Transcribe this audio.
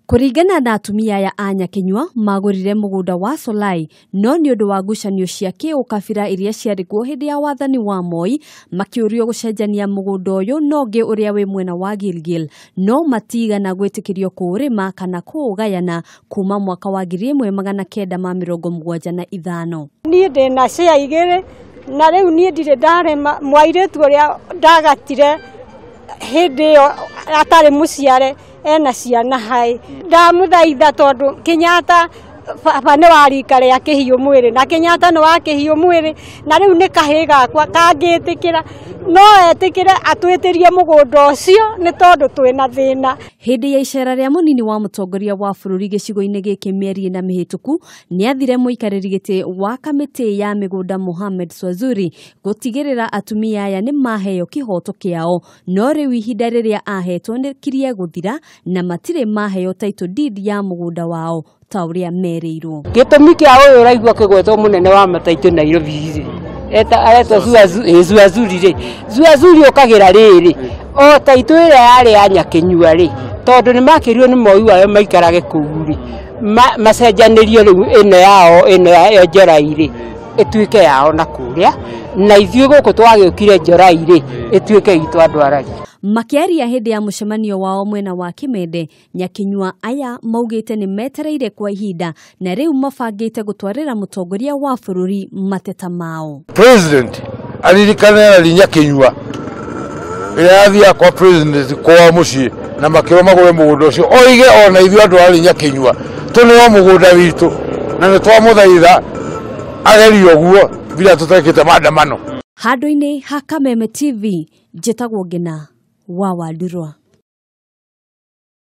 Kũringana na atumia aya a Nyakinyua magũrire mũgũnda wa Solai no nĩ ũndũ wa ngucanio cia kĩũkabira iria ciarĩ kuo hĩndĩ ya wathani wa Moi makĩũrio gũcenjania mũgũnda ũyũ na ũngĩ ũrĩa wĩ mwena wa Gilgil no matigana gwĩtĩkĩrio kũũrĩma kana kũũgayana kuma mwaka wa 1975. Niĩ ndĩna cia igĩrĩ na rĩu niĩ ndirĩ ndarĩma mwairĩtu ũrĩa ndagatire hĩndĩ ĩyo atarĩ mũciare ena ciana hai ndamũthaitha tondũ Kenyatta baba nĩ wa rika rĩa kĩhiũ mwĩrĩ na Kenyatta nĩ wa kĩhiũ mwĩrĩ na rĩu nĩ kahĩĩ gakwa kangĩtĩkĩra no etĩkĩre atwĩtĩrie mũgũnda ũcio nĩ tondũ twĩna thĩna. Hĩndĩ ya icera rĩa mũnini wa mũtongoria wa bũrũri gĩcigo-inĩ gĩkĩ mĩeri ĩna mĩhĩtũku nĩathire mũikarĩri gĩtĩ wa kamĩtĩ ya mĩgũnda Mohamed Swazuri gũtigĩrĩra atumia aya nĩ maheo kĩhoto kĩao no rĩu ihinda rĩrĩa ahetwo nĩ kirie gũthira na matirĩ maheo title deed ya mũgũnda wao ta ũrĩa merĩirwo. Gĩtũmi kĩa ũyũ ũraigua kĩgwetwo mũnene wa mataitũ Nairobi rĩ aretwo Zuazuri rĩ Zuazuri ũkagĩra rĩrĩ o taitũ ĩrĩa yarĩ ya Nyakinyua rĩ tondũ nĩ makĩrio nĩ Moi wayo maikarage kũu rĩ macenjanĩrio rĩu ĩno yao ĩno ya Njorai rĩ ĩtuĩke yao na kũrĩa na ithuĩ gũkũ twagĩũkire Njorai rĩ ĩtuĩke itũ andũ arari. Makĩaria hĩndĩ ya mũcemanio wao mwena wa Kimende, Nyakinyua aya maugĩte nĩ metereire kwa ihinda na rĩu mabangĩte gũtwarĩra mũtongoria wa bũrũri mateta mao. President aririkane arĩ Nyakinyua ĩrĩa yathiaga kwa president kwao mũciĩ na makĩrwo magũre mũgũnda ũcio oige ona ithuĩ andũ arĩ Nyakinyua tũneo mũgũnda witũ na nĩ twamũthaitha agerie ũguo bila tũtekĩte maandamano. Handũ-inĩ ha Kameme TV njĩtagwo Ngina wa Wandurwa.